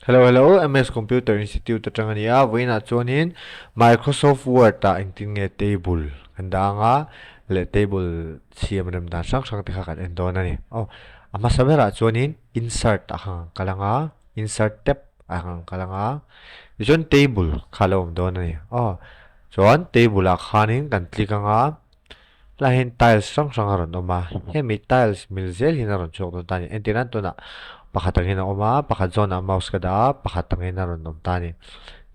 Hello hello MS Computer Institute atang a ni a vawiinah chuanin Microsoft Word ah engtin nge table kan dah anga leh table siam rem dan hrang hrang te kha kan en dawn a ni. Aw a hmasa berah chuanin insert ah khan kan kal anga insert tab ah khan kan kal anga tichuan table kha a lo awm dawn a ni. Aw chuan table ah khanin kan click anga. Tlaiah hian tiles hrang hrang a rawn awm a, hemi tiles mil zel hian a rawn chhuak dawn ta a ni. Entir nan tunah pakhat angin a awm a, pakhat zawnah mouse ka dah a, pakhat angin a rawn awm ta a ni.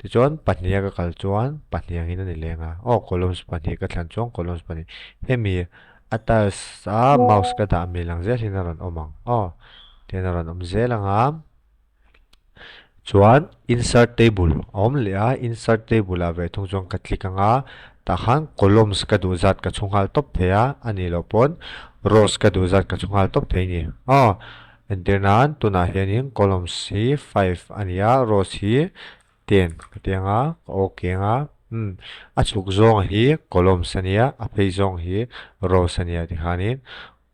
Tichuan pahniha ka kal chuan pahnih angin a ni leng a, aw columns pahnih ka thlan chuan columns pahnih hemi a tiles a mouse ka dah mil ang zel hian a rawn awm ang aw tihian a rawn awm zel ang a. Chuan insert table a awm leh a, insert table ah ve thung chuan ka click ang a, tah khan columns ka duh zat ka chhu nghal tawp thei a, a nih loh pawn rows ka duh zat ka chhu nghal tawp thei a ni. Aw entir nan tunah hianin columns hi five a ni a, rows hi ten ka ti ang a, ka ok ang a, umm a chhuk zawng hi columns a nia, a phei zawng hi rows a nia tikhanin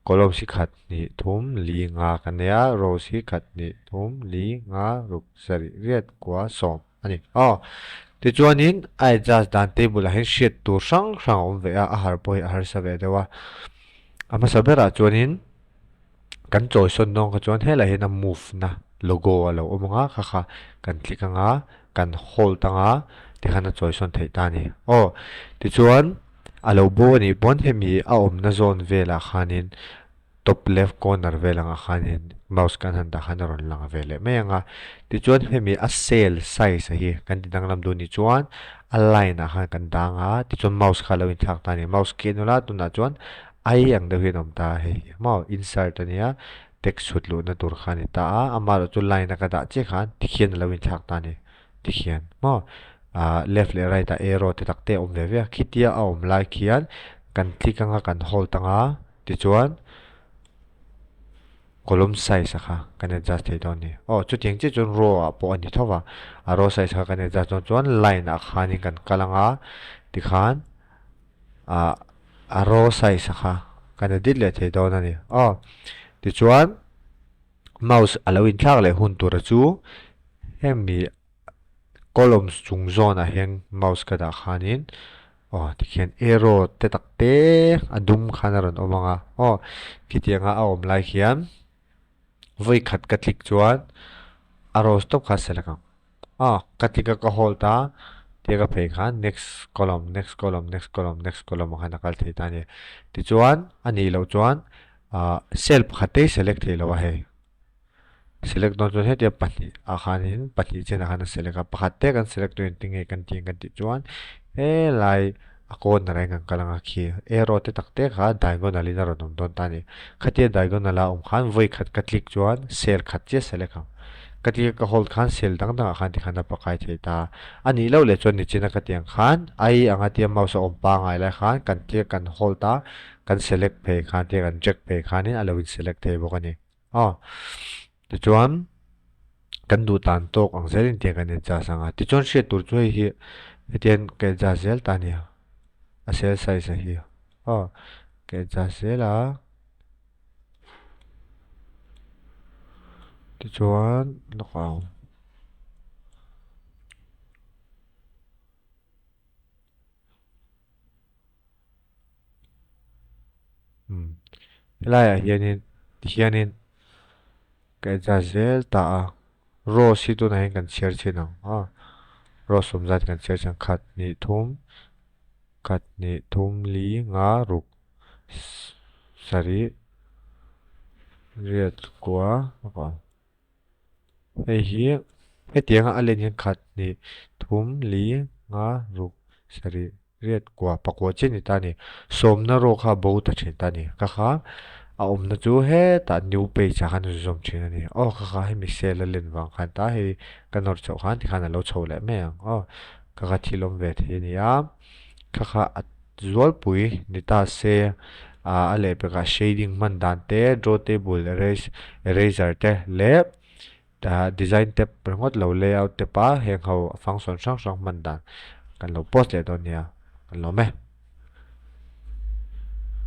Columns hi khat hnih thum li nga ka nei a, rows hi khat hnih thum li nga ruk sarih riat kua sawm a ni. Aw, tichuanin a adjust dan table ah hian hriat tur hrang hrang a awm ve a, a har pawh hi a harsa ve deuh a. A hmasa berah chuanin kan chawi sawn dawn kha chuan helaiah hian a move na logo a lo awm ang a, kha kha kan click ang a, kan hold ang a, tikhan a chawi sawn theih ta a ni. Aw, tichuan. A lo bo a nih pawn hemi a awmna zawn velah khanin top left corner vel angah khanin mouse kan han dah khan a rawn lang ve leh mai ang a. Tichuan hemi a cell size a hi kan ti danglam duh nih chuan a line ah khan kan dang a, tichuan mouse kha a lo inthlak ta a ni. Mouse khi a nula tunah chuan ai ang deuh hian a awm ta a hei hi maw insert a nia text chhut luhna tur kha a ni ta a, amaherawhchu chu line a ka dah chiah khan tikhian a lo inthlak ta a ni. Tikhian maw ah left leh right ah arrow te tak te a awm ve ve a, khitia a awm lai khian kan click anga kan hold anga tichuan column size a kha kan adjust thei dawn a ni. Aw chutiang chiah chuan row ah pawh a ni tho va, a row size kha kan adjust dawn chuan line ah khanin kan kal anga tikhan ah a row size a kha kan edit leh thei dawn a ni. Aw tichuan. Mouse a lo inthlak leh hun tura chu hemi columns chung zawnah hian mouse ka dah khanin aw tikhian arrow te tak te a dum khan a rawn awm ang a aw khitianga a awm lai khian vawi khat ka click chuan a rows tawp kha a select ang aw ka click a ka hold a tia ka phei khan next column next column next column next column ang khan a kal thei ta a ni tichuan a nih loh chuan. Ah cell pakhat te hi select theih loh a hei select dawn chuan hetia pahnih ah khanin pahnih chenah khan a select a pakhat te kan select dawn engtin nge kan tih ang kan tih chuan helai a corner ah hian kan kal ang a khi arrow te tak te kha diagonal in a rawn awm dawn ta a ni khatia diagonal a awm khan vawi khat ka click chuan cell khat chiah select ang ka click a ka hold khan cell dang dangah khan tikhan a pakai thei ta a nih loh leh chuan nichina ka tih ang khan ai anga tia mouse a awm pangai lai khan kan click kan hold a. Kan select phei khan te kan check phei khanin a lo in select thei bawk a ni. Aw tichuan kan duh tan tawk ang zelin tiang kan adjust ang a. Tichuan hriat tur chu hei hi hetiang ka adjust zel ta a ni a. A cell size a hi aw ka adjust zel a. Tichuan lawk ang. Helaiah hianin tihianin ka adjust zel ta a rose hi tunah hian kan chhiar chhin ang a rose awm zat kan chhiar chhin ang khat hnih thum khat hnih thum li nga ruk sarih riat kua Hei hi hetianga a len hian khat hnih thum li nga ruk sarih riat kua pakua chiah a ni ta a ni. Sawmna rawh kha a bo ta thin ta a ni. Ka kha a awmna chu hetah new page ah khan a zawm thin a ni. Aw ka kha hemi cell a len vang khan ta hei ka nawr chhoh khan tikhan a lo chho leh mai ang. Aw ka kha thil awm ve thei a ni a. Ka kha a zualpui ni ta se ah a lehpekah shading hman dan te draw table erase eraser te leh ah design tab ringawt lo layout tab a heng ho function hrang hrang hman dan kan lo post leh dawn nia kan lawm e.